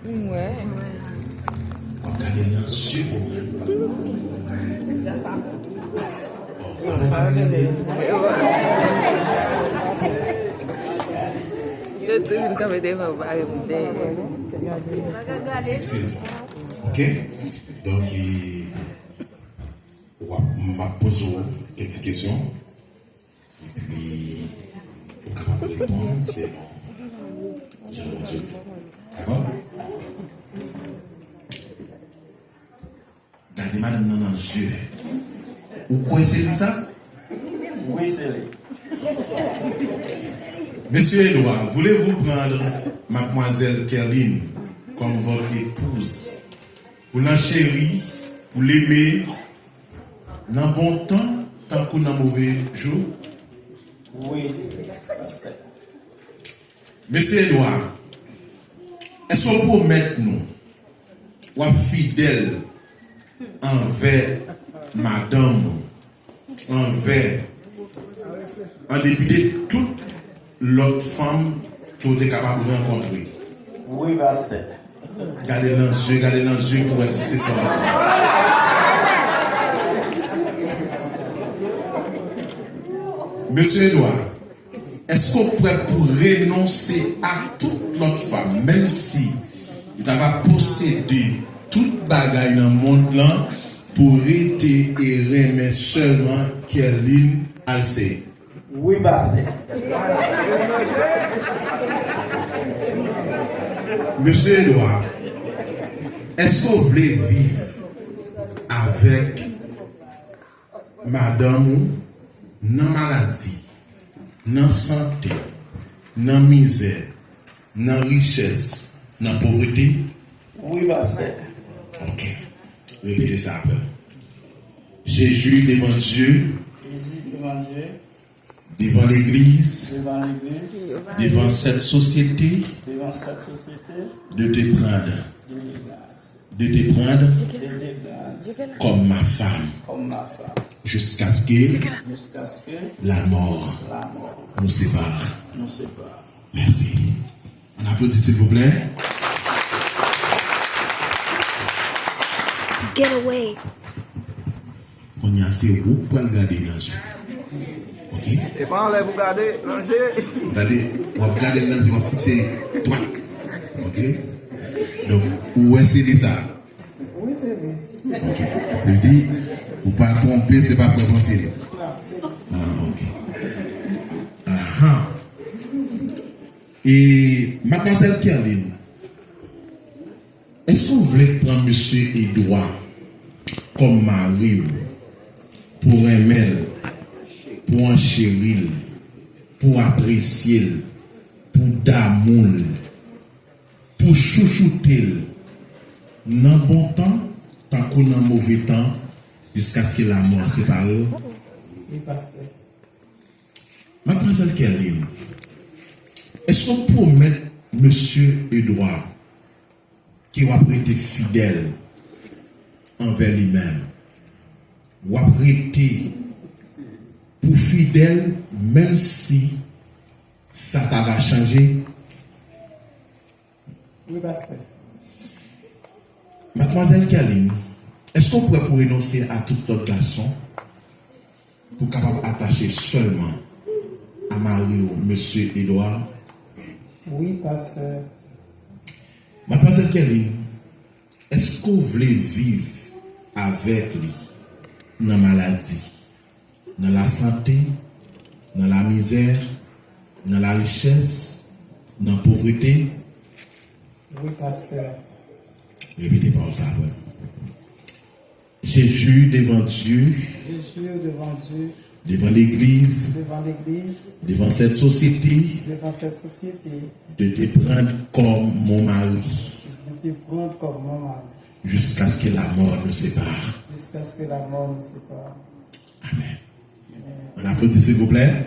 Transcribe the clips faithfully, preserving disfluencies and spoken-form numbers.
M wè. W ap gade l nan zye pou mwen. Yo tou vin kanpe devan w, bare pou dèyè. Fikse l. Ok? Donk, e, w ap, m ap poze w kèk ti kesyon. Epi, ou kapab reponn selon jan Bondye vle. Dakò? Gade madanm nan nan zye. Ou kwè se li sa? Oui, c'est lui. Monsieur Edouard, voulez-vous prendre mademoiselle Kerline comme votre épouse? Pou l cheri, pou l eme, nan bon tan, tankou nan move jou? Wi, pastè. Mesye Edouard, èske w pwomèt nou w ap fidèl anvè madanm ou, anvè, an depi de tout lòt fanm ke w te kapab rankontre? Wi, pastè. Gade l nan zye, gade l nan zye pou w wè si se sa w ap di. Mesye Edouard, èske w prè pou renonse a tout lòt fanm, menm si li ta va posede tout bagay nan mond lan, pou rete e renmen sèlman Kerline Alcé? Wi, pastè. Mesye Edouard, èske w vle viv avèk madanm ou nan maladi, nan sante, nan mizè, nan richès, nan povrete? Wi, pastè. Ok. Repete sa apre m. Je jure devant Dieu, Jezi devan Dye, devant l'Église, devan legliz, devant cette société, devan sèt sosyete, de te prendre, de te prendre, de te prendre, de te prendre, comme ma femme, comme ma femme, jusqu'à ce que, jusqu'à ce que, la mort, la mort, nous sépare, nous sépare. Merci. On applaudit, s'il vous plaît. Get away. Kounye a, se ou k pral gade nan je. Ok? E pa anlè pou gade, nan je. Gade, w ap gade nan je, w ap fikse twak. Ok? Donk, ou wè se li sa? Wi, se li. Ok. Sa vle di, ou pa twonpe, se pa frè Panfil. Non, se li. Ah, ok. Ahan. E, madmwazèl Kerline, èske w vle pran mesye Edouard kòm mari w, pou renmen l, pou ancheri l, pou apresye l, pou damou l, pou chouchoute l, nan bon tan, tankou nan move tan, jiskaske lamò separe w? Wi, pastè. Madmwazèl Kerline, èske w pwomèt mesye Edouard ke w ap rete fidèl anvè li menm? W ap rete pou fidèl, menm si sa ta va chanje? Wi, pastè. Madmwazèl Kerline, èske w prè pou renonse a tout lòt gason pou kapab atache sèlman a mari w, mesye Edouard? Wi, pastè. Madmwazèl Kerline, èske w vle viv avèk li nan maladi, nan lasante, nan lamizè, nan larichès, nan povrete? Wi, pastè. Repete pawòl sa apre m. Je jure devant Dieu, Je jure devant Dieu, devant l'Église, devant l'Église, devant cette société, devant cette société, de te prendre comme mon mari, de te prendre comme mon mari, jusqu'à ce que la mort nous sépare. Jusqu'à ce que la mort nous sépare. Amen. On applaudit, s'il vous plaît.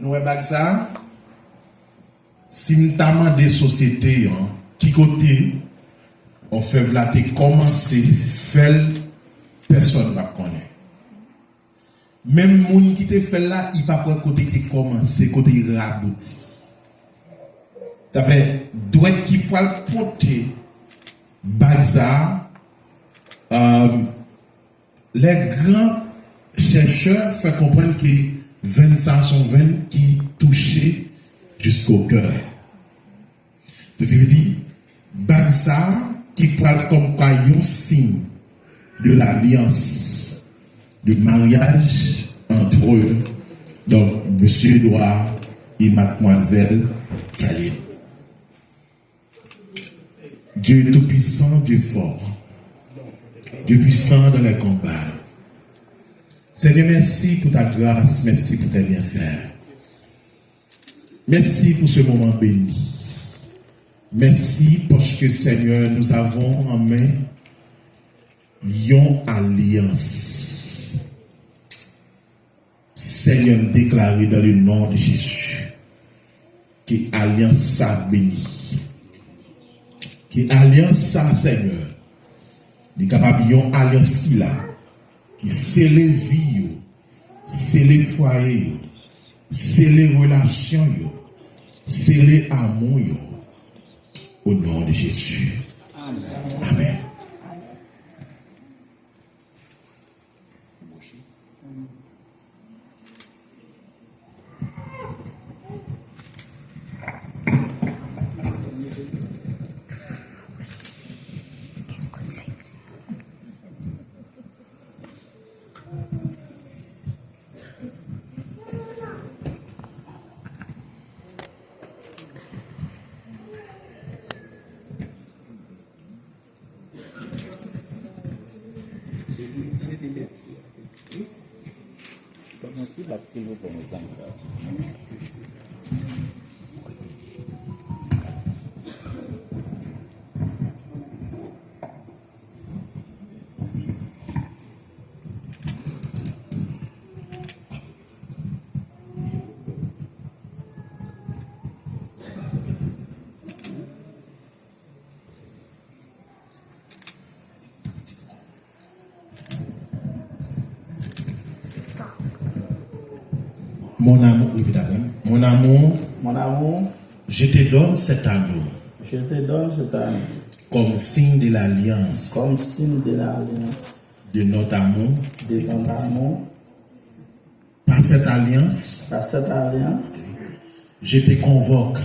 Nou wè bag sa a? Si m ta mande sosyete an ki kote òfèv la te kòmanse fè l, pèsonn p ap konnen. Menm moun ki te fè l la, li p ap wè kote li te kòmanse, kote li rabouti. Sa fè dwèt ki pral pote bag sa a, euh, les grands chercheurs fè konprann ke venn sa a se yon venn ki touche jusqu'au cœur. Donk, sa vle di, bag sa a ki pral kòm kwa yon siy de l'alliance, de mariage entre, donc, Monsieur Edouard et Mademoiselle Khaled. Dieu est tout-puissant, Dieu fort, Dieu puissant dans les combats. Seigneur, merci pour ta grâce, merci pour tes bienfaits. Mèsi pou se moman beni. Mèsi paske, Senyè, nou avon an men yon alyans. Senyè, m deklare dans le nom de Jésus ke alyans sa beni. Ke alyans sa, Senyè, li kapab yon alyans ki la, ki sele vi yo, sele fwaye yo, sele relasyon yo, sele amou yo. Au nom de Jésus. Amen. Amen. Mon amour, repete après. Mon amour, Mon amour, je te donne cet anneau je te donne cet anneau comme signe de l'alliance comme signe de l'alliance de notre amour. De notre amour. Par cette alliance, Par cette alliance, je te convoque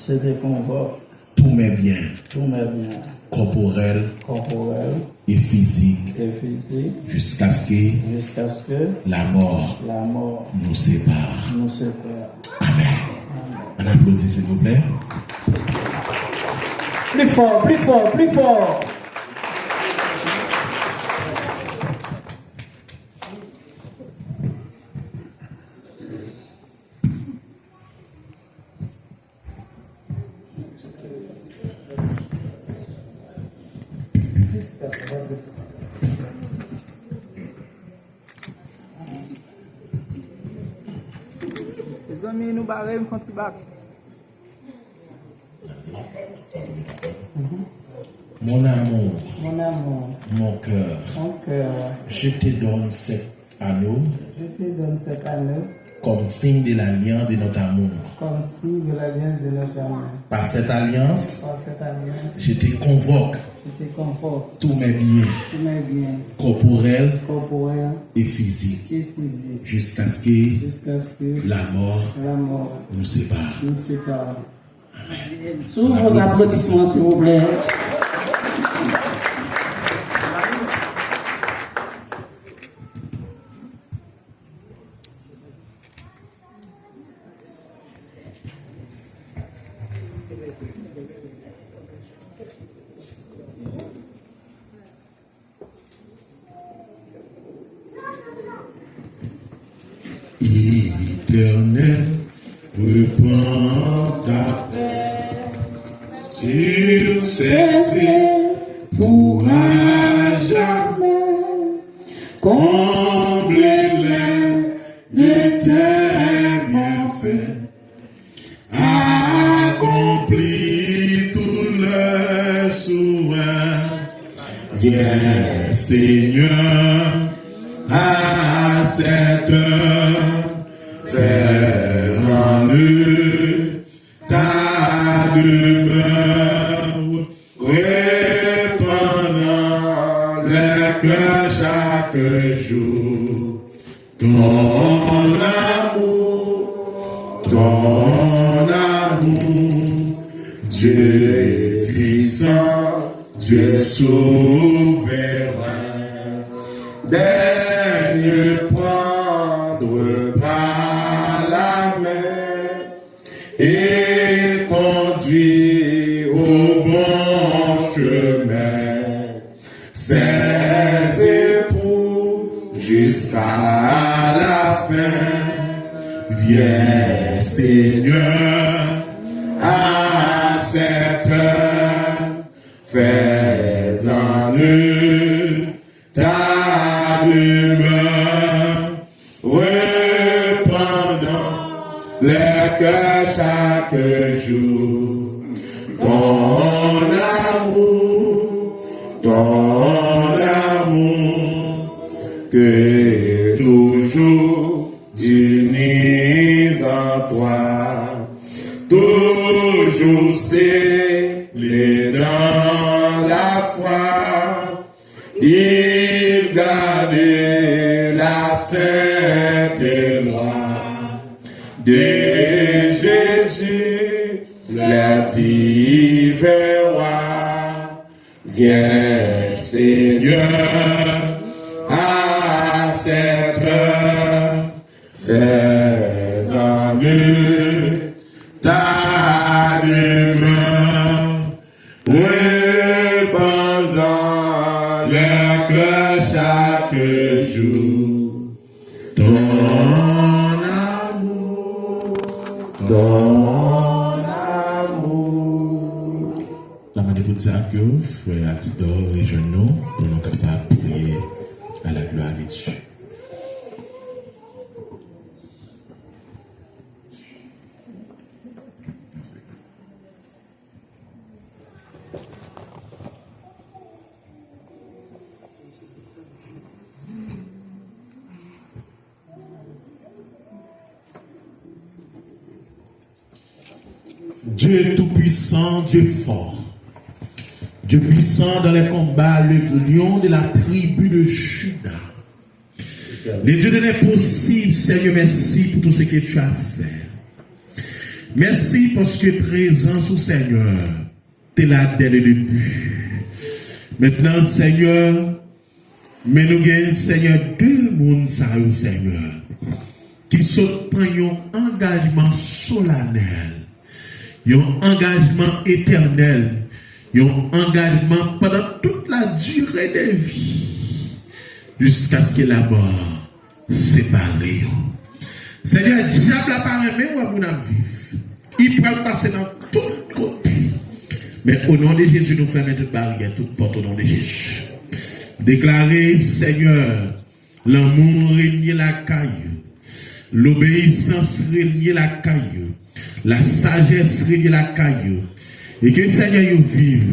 je te convoque tous mes biens tous mes biens corporels corporels et physiques et physiques jusqu'à ce que jusqu'à ce que la mort la mort nous sépare. Nous sépare. Amen. Amen. Ann aplodi, silvouplè. Pli fò, pli fò, pli fò. Mezanmi, nou bare, m fè yon ti bak. Mon amour, Mon amour, mon cœur, mon cœur, je te donne cet anneau je te donne cet anneau comme signe de l'alliance de notre amour. Comme signe de l'alliance de notre amour. Par cette alliance, Par cette alliance, je te convoque je te convoque tous mes biens tous mes biens corporels corporels et physiques et physiques jusqu'à ce que jusqu'à ce que la mort la mort nous sépare. Nous sépare. Sous vos applaudissements, s'il vous plaît. Éternel, reprends ta paix sur ces îles pour à jamais. Comble-les de tes bienfaits. souvren. Vyen, Senyè, a sèt è, fè zanmi ta demè, repann nan lè kè chak jou. Ton amour, ton amour, Dieu puissant, Dieu souverain, daigne prendre par la main et conduis au bon chemin. Ses époux jusqu'à la fin. Viens, Seigneur, à cette heure, fais-en nous ta demeure, repann nan lè kè chak jou. Ton amour, ton amour, que toujours unissent en toi, toujours scellés dans la foi, ils gardent la sainte loi de Jésus, leur divin roi. Viens, Seigneur, à cette heure, fais-en nous ta demeure, repann nan lè kè chak jou. Ton amour, ton amour. N ap mande tout dyak yo, frè Altidor, rejwenn nou pou nou kapab priye à la gloire de Dieu. Dieu tout-puissant, Dieu fort, Dieu puissant dans les combats, le lion de la tribu de Juda. Le Dieu de l'impossible, Seigneur, merci pour tout ce que tu as fait. Merci parce que présence au Seigneur, t'es là dès le début. Maintenant, Seigneur, men nou gen, Seigneur, de moun sa yo, Seigneur, ki sot pran yon angajman solanèl, yon angajman etènèl, yon angajman pandan tout la durée de vie, jusqu'à ce que la mort separe yo. Senyè, dyab la pa renmen wè moun ap viv. Li pral pase nan tout kote. Men o non de Jezi, nou fèmen tout baryè, tout pòt o non de Jezi. Deklare, Senyè, lanmou renye lakay yo. Lobeyisans renye lakay yo. Lasajès renye lakay yo. E ke, Senyè, yo viv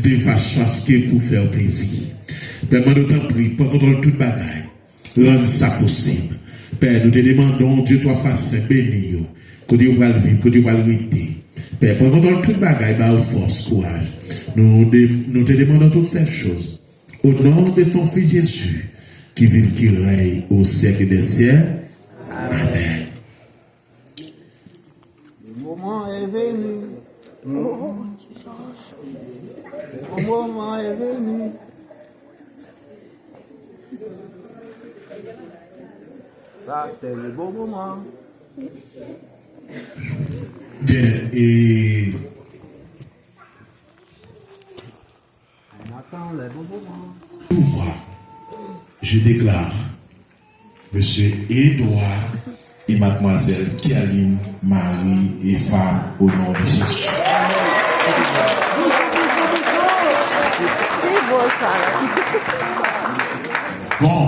de fason aske pou fè w plezi. Pè, mande w tanpri, pran kontwòl tout bagay. Rann sa posib. Pè, nou te demande w, Dye twa fwa sen, beni yo. Kote yo pral viv, kote yo pral rete. Pè, pran kontwòl tout bagay, ba yo fòs, kouraj. Nou de-, nou te demande w toutes ces choses. Au nom de ton Fils Jésus, qui vit, qui règne au siècle des siècles. Amen. Le moment est venu. Le moment est venu. Ça, c'est le bon moment. Bien, et on attend le bon moment. Pouvoir. Je déclare Monsieur Edouard et Mademoiselle Kerline, mari et femme, au nom de Jésus. Bon,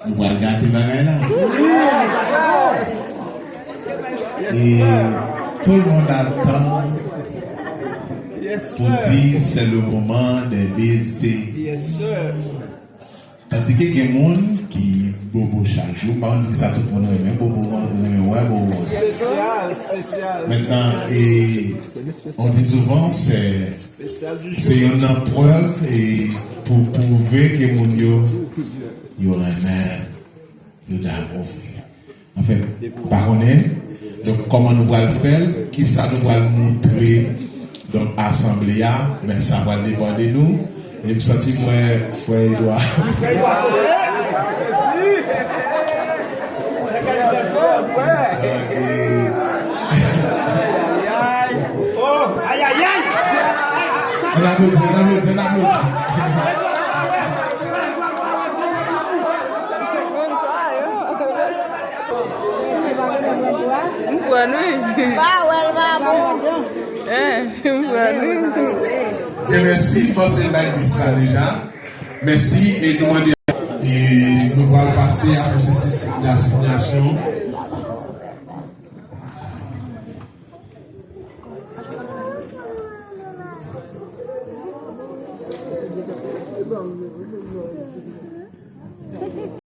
nou pral gate bagay la. E tout le monde attend Pou di c'est le moment des baisers. Tandike gen moun ki bobo chak jou, m pa konn poukisa tout moun renmen bobo, renmen wè bobo. Mentnan, e, on dit souvent, c'est, c'est une preuve e pou pwouve ke moun yo, yo renmen, yo damou vre. Anfen, m pa konnen. Donk, kòman nou pral fè l? Kisa nou pral montre, donk, asanble a? Men sa pral depann de nou. E m santi m wè frè Edwa. Ann aplodi, ann aplodi, ann aplodi. M pran wi. M pran wi. Ebyen, mèsi, m panse l bay bis la deja. Mèsi, e nou mande, e nou pral pase a pwosesis dasinyasyon.